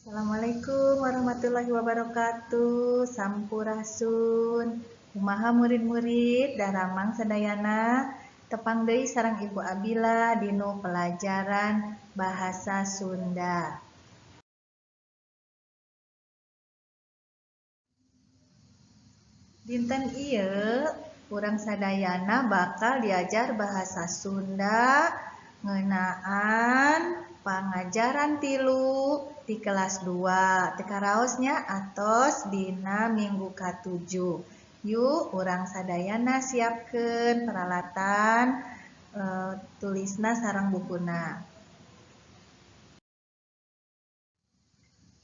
Assalamualaikum warahmatullahi wabarakatuh. Sampurasun. Kumaha murid-murid daramang sadayana, tepang deui sareng Ibu Abila dinu pelajaran Bahasa Sunda. Dinten ieu urang sadayana bakal diajar bahasa Sunda ngeunaan pangajaran 3 di kelas 2. Teu karaosnya atos dina minggu ka-7. Yuk urang sadayana siapkeun peralatan tulisna sareng bukuna.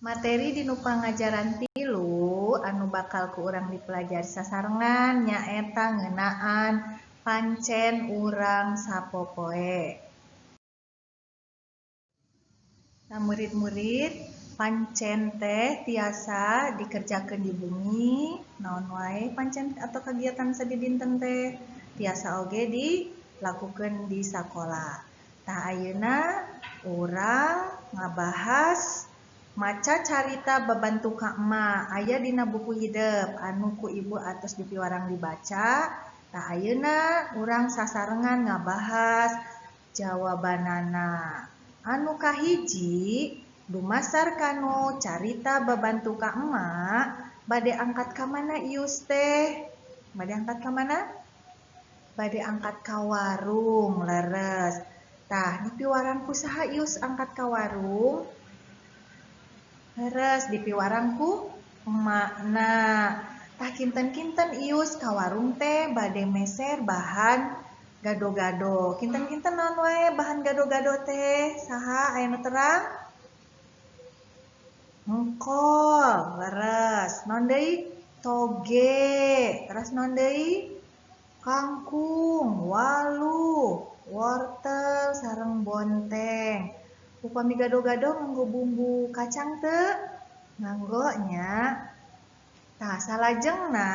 Materi dinu pangajaran 3 anu bakal ku urang dipelajari sasarengan nyaeta ngeunaan pancen urang sapopoe. Nah, murid-murid, pancen teh tiasa dikerjakeun di bumi, naon wae pancen atau kegiatan sadidinten teh tiasa oge dilakukeun di sakola. Tah ayeuna urang ngabahas maca carita babantu ka emak aya dina buku hidep anu ku ibu atos dipiwarang dibaca. Tah ayeuna urang sasarengan ngabahas jawabanana. Anu kahiji dumasar kanu carita babantu ka emak bade angkat ka mana Ius teh? Bade angkat ka mana? Bade angkat ka warung, leres. Tah dipiwarang ku saha Ius angkat ka warung? Leres, dipiwarang ku emakna. Tah kinten-kinten Ius ka warung teh bade meser bahan gado-gado. Kinten-kinten naon wae bahan gado-gado teh? Saha aya nu terang? Engkol, leres. Naon deui? Toge. Terus naon deui? Kangkung, waluh, wortel sareng bonteng. Upami gado-gado nganggo bumbu kacang teu? Nganggo nya. Tah salajengna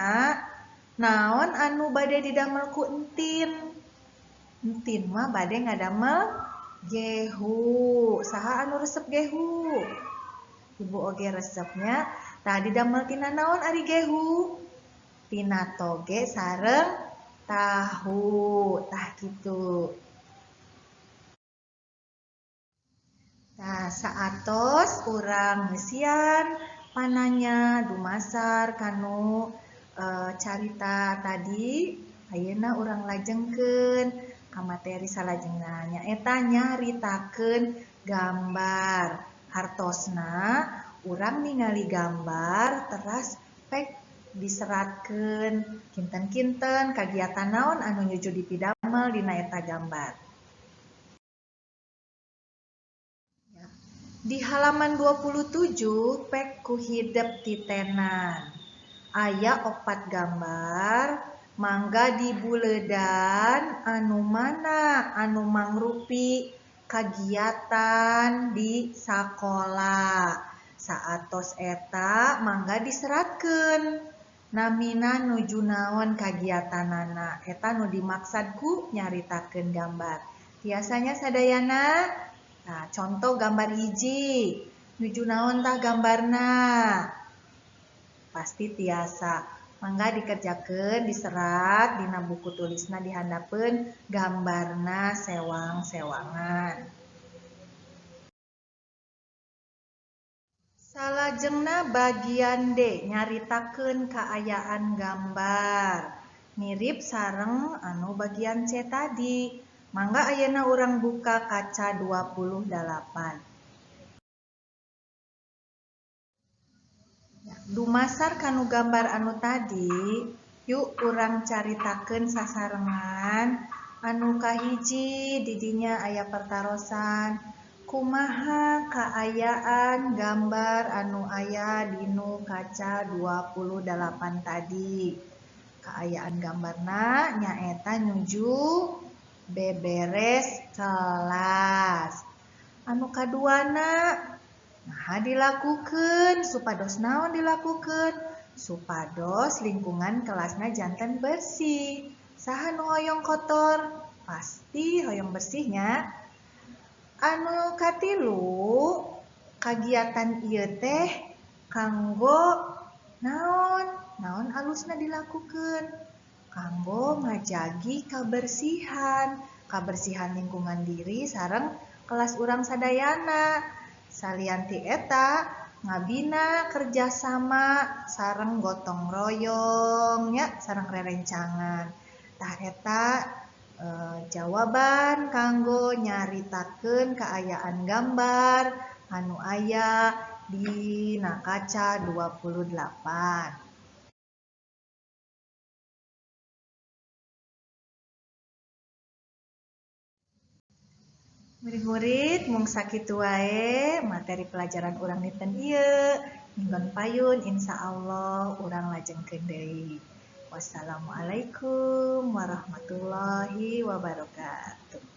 naon anu bade didamel ku entin? Entin mah bade ngadamel gehu. Saha anu resep gehu? Ibu oge resepnya. Tah didamel tina naon ari gehu? Tina toge sareng tahu. Tah kitu. Tah saatos urang ngeusian pananya dumasar kanu carita tadi, ayeuna urang lajengkeun ka materi salajengna nyaeta nyaritakeun gambar. Hartosna urang ningali gambar teras pek diseratkeun kinten-kinten kagiatan naon anu nuju dipidamel dina eta gambar. Di halaman 27 pek ku hidep titenan. Aya 4 gambar, mangga dibuledan anu mana anu mangrupi kagiatan di sakola. Saatos eta mangga diseratkeun namina nuju naon kagiatanana. Eta nu dimaksad ku nyaritakeun gambar. Biasanya sadayana. Nah, contoh gambar hiji, nuju naon tah gambarna? Pasti tiasa. Mangga dikerjakeun, diserat dina buku tulisna dihandapeun gambarna sewang-sewangan. Salajengna bagian D nyaritakeun kaayaan gambar. Mirip sareng anu bagian C tadi. Mangga ayeuna urang buka kaca 28. Dumasar kanu gambar anu tadi, yuk urang caritakeun sasarengan anu kahiji didinya aya pertarosan kumaha kaayaan gambar anu aya dinu kaca 28 tadi. Kaayaan gambarna nyaeta nuju beberes kelas. Anu kaduana nah dilakukeun supados naon dilakukeun? Supados lingkungan kelasna janten bersih. Saha nu hoyong kotor? Pasti hoyong bersihnya. Anu katilu Kagiatan ieu teh kanggo naon? Naon alusna dilakukeun? Kanggo ngajagi kabersihan, kabersihan lingkungan diri sareng kelas urang sadayana. Salian ti eta ngabina kerjasama sareng gotong royong nya sareng rerencangan. Tah eta jawaban kanggo nyaritakeun kaayaan gambar anu aya dina kaca 28. Murid-murid, mung sakitu wae materi pelajaran urang dinten ieu. Minggon payun insya Allah urang lajengkeun deui. Wassalamualaikum warahmatullahi wabarakatuh.